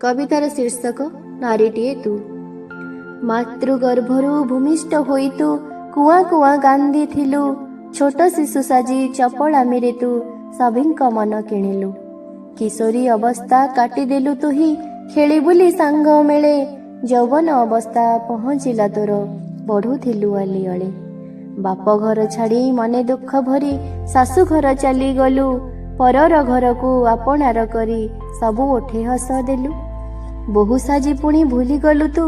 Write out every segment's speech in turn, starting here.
କବିତାର ଶୀର୍ଷକ ନାରୀଟିଏ ତୁ। ମାତୃଗର୍ଭରୁ ଭୂମିଷ୍ଠ ହୋଇ ତୁ କୁଆଁ କୁଆଁ କାନ୍ଦିଥିଲୁ। ଛୋଟ ଶିଶୁ ସାଜି ଚପଳାମିରେ ତୁ ସଭିଙ୍କ ମନ କିଣିଲୁ। କିଶୋରୀ ଅବସ୍ଥା କାଟିଦେଲୁ ତୁହି ଖେଳି ବୁଲି ସାଙ୍ଗ ମେଳେ। ଯୌବନ ଅବସ୍ଥା ପହଞ୍ଚିଲା ତୋର, ବଢୁଥିଲୁ ଅଲିଅଳେ। ବାପ ଘର ଛାଡ଼ି ମନେ ଦୁଃଖ ଭରି ଶାଶୁ ଘର ଚାଲିଗଲୁ। ପରର ଘରକୁ ଆପଣାର କରି ସବୁ ଓଠେ ହସ ଦେଲୁ। ବୋହୂ ସାଜି ପୁଣି ଭୁଲିଗଲୁ ତୁ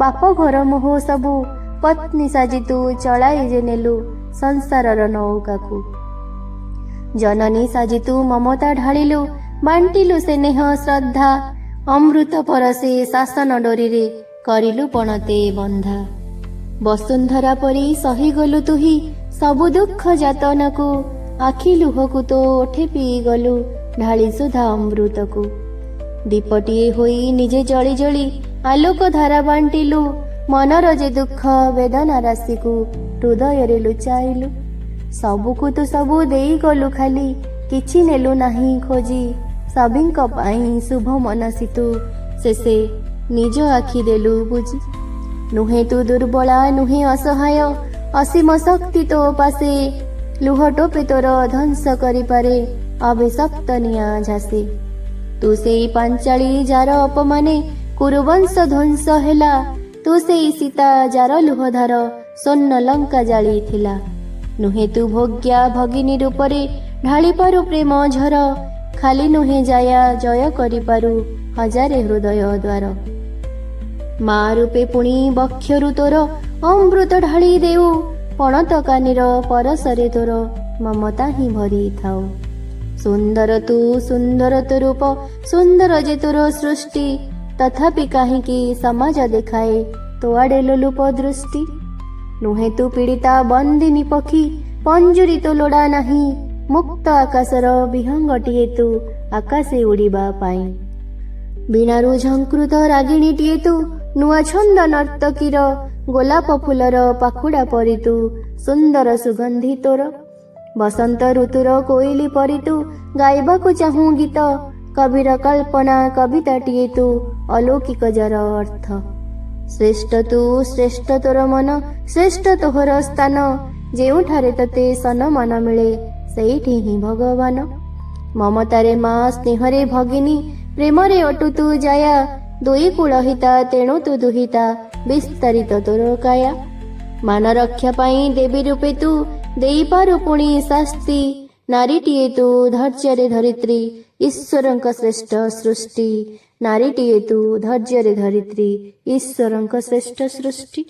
ବାପ ଘର ମୋହ ସବୁ। ପତ୍ନୀ ସାଜି ତୁ ଚଳାଇ ଯେ ନେଲୁ ସଂସାରର ନୌକାକୁ। ଜନନୀ ସାଜି ତୁ ମମତା ଢାଳିଲୁ, ବାଣ୍ଟିଲୁ ସ୍ନେହ ଶ୍ରଦ୍ଧା। ଅମୃତ ପରସେ ଶାସନ ଡୋରିରେ କରିଲୁ ପଣତେ ବନ୍ଧା। ବସୁନ୍ଧରା ପରି ସହିଗଲୁ ତୁହି ସବୁ ଦୁଃଖ ଯାତନାକୁ। ଆଖି ଲୁହକୁ ତୋ ଓଠେ ପିଇଗଲୁ ଢାଳି ସୁଧା ଅମୃତକୁ। ଦୀପଟିଏ ହୋଇ ନିଜେ ଜଳି ଜଳି ଆଲୋକ ଧାରା ବାଣ୍ଟିଲୁ। ମନର ଯେ ଦୁଃଖ ବେଦନା ରାଶିକୁ ହୃଦୟରେ ଲୁଚାଇଲୁ। ସବୁକୁ ତୁ ସବୁ ଦେଇଗଲୁ, ଖାଲି କିଛି ନେଲୁ ନାହିଁ ଖୋଜି। ସଭିଙ୍କ ପାଇଁ ଶୁଭ ମନାସି ତୁ ଶେଷେ ନିଜ ଆଖି ଦେଲୁ ବୁଜି। ନୁହେଁ ତୁ ଦୁର୍ବଳା, ନୁହେଁ ଅସହାୟ, ଅସୀମ ଶକ୍ତି ତୋ ପାଶେ। ଲୁହ ଟୋପେ ତୋର ଧ୍ୱଂସ କରିପାରେ ଅଭିଶପ୍ତ ନିଆଁ ଝାସେ। ତୁ ସେଇ ପାଞ୍ଚାଳି ଯାର ଅପମାନେ କୁରୁବଂଶ ଧ୍ୱଂସ ହେଲା। ତୁ ସେଇ ସୀତା ଯାର ଲୁହଧାର ସ୍ୱର୍ଣ୍ଣ ଲଙ୍କା ଜାଳିଥିଲା। ନୁହେଁ ତୁ ଭୋଗ୍ୟା, ଭଗିନୀ ରୂପରେ ଢାଳିପାରୁ ପ୍ରେମ ଝର। ଖାଲି ନୁହେଁ ଜାୟା, ଜୟ କରିପାରୁ ହଜାରେ ହୃଦୟ ଦ୍ୱାର। ମା ରୂପେ ପୁଣି ବକ୍ଷରୁ ତୋର ଅମୃତ ଢାଳି ଦେଉ। ପଣତ କାନିର ପରଶରେ ତୋର ମମତା ହିଁ ଭରିଥାଉ। ସୁନ୍ଦର ତୁ, ସୁନ୍ଦର ତୋ ରୂପ, ସୁନ୍ଦର ଯେ ତୋର ସୃଷ୍ଟି। ତଥାପି କାହିଁକି ସମାଜ ଦେଖାଏ ତୋ ଆଡ଼େ ଲୋଲୁପ ଦୃଷ୍ଟି? ନୁହେଁ ତୁ ପୀଡ଼ିତା ବନ୍ଦିନୀ ପକ୍ଷୀ, ପଞ୍ଜୁରୀ ତୋ ଲୋଡ଼ା ନାହିଁ। ମୁକ୍ତ ଆକାଶର ବିହଙ୍ଗଟିଏ ତୁ ଆକାଶେ ଉଡ଼ିବା ପାଇଁ। ବୀଣାରୁ ଝଙ୍କୃତ ରାଗିଣୀଟିଏ ତୁ ନୂଆ ଛନ୍ଦ ନର୍ତ୍ତକୀର। ଗୋଲାପ ଫୁଲର ପାଖୁଡ଼ା ପରି ତୁ ସୁନ୍ଦର ସୁଗନ୍ଧି ତୋର। ବସନ୍ତ ଋତୁର କୋଇଲି ପରି ତୁ ଗାଇବାକୁ ଚାହୁଁ ଗୀତ। କବିର କଳ୍ପନା କବିତାଟିଏ ତୁ ଅଲୌକିକ ଯାର ଅର୍ଥ। ଶ୍ରେଷ୍ଠ ତୁ, ଶ୍ରେଷ୍ଠ ତୋର ମନ, ଶ୍ରେଷ୍ଠ ତୋହର ସ୍ଥାନ। ଯେଉଁଠାରେ ତୋତେ ସନମାନ ମିଳେ, ସେଇଠି ହିଁ ଭଗବାନ। ମମତାରେ ମା, ସ୍ନେହରେ ଭଗିନୀ, ପ୍ରେମରେ ଅଟୁ ତୁ ଜାୟା। ଦୁଇ କୁଳ ହିତା, ତେଣୁ ତୁ ଦୁହିତା, ବିସ୍ତାରିତ ତୋର କାୟା। ମାନ ରକ୍ଷା ପାଇଁ ଦେବୀ ରୂପେ ତୁ ଦେଇପାରୁ ପୁଣି ଶାସ୍ତି। ନାରୀଟିଏ ତୁ ଧୈର୍ଯ୍ୟରେ ଧରିତ୍ରୀ, ଈଶ୍ୱରଙ୍କ ଶ୍ରେଷ୍ଠ ସୃଷ୍ଟି। ନାରୀଟିଏ ତୁ ଧୈର୍ଯ୍ୟରେ ଧରିତ୍ରୀ, ଈଶ୍ୱରଙ୍କ ଶ୍ରେଷ୍ଠ ସୃଷ୍ଟି।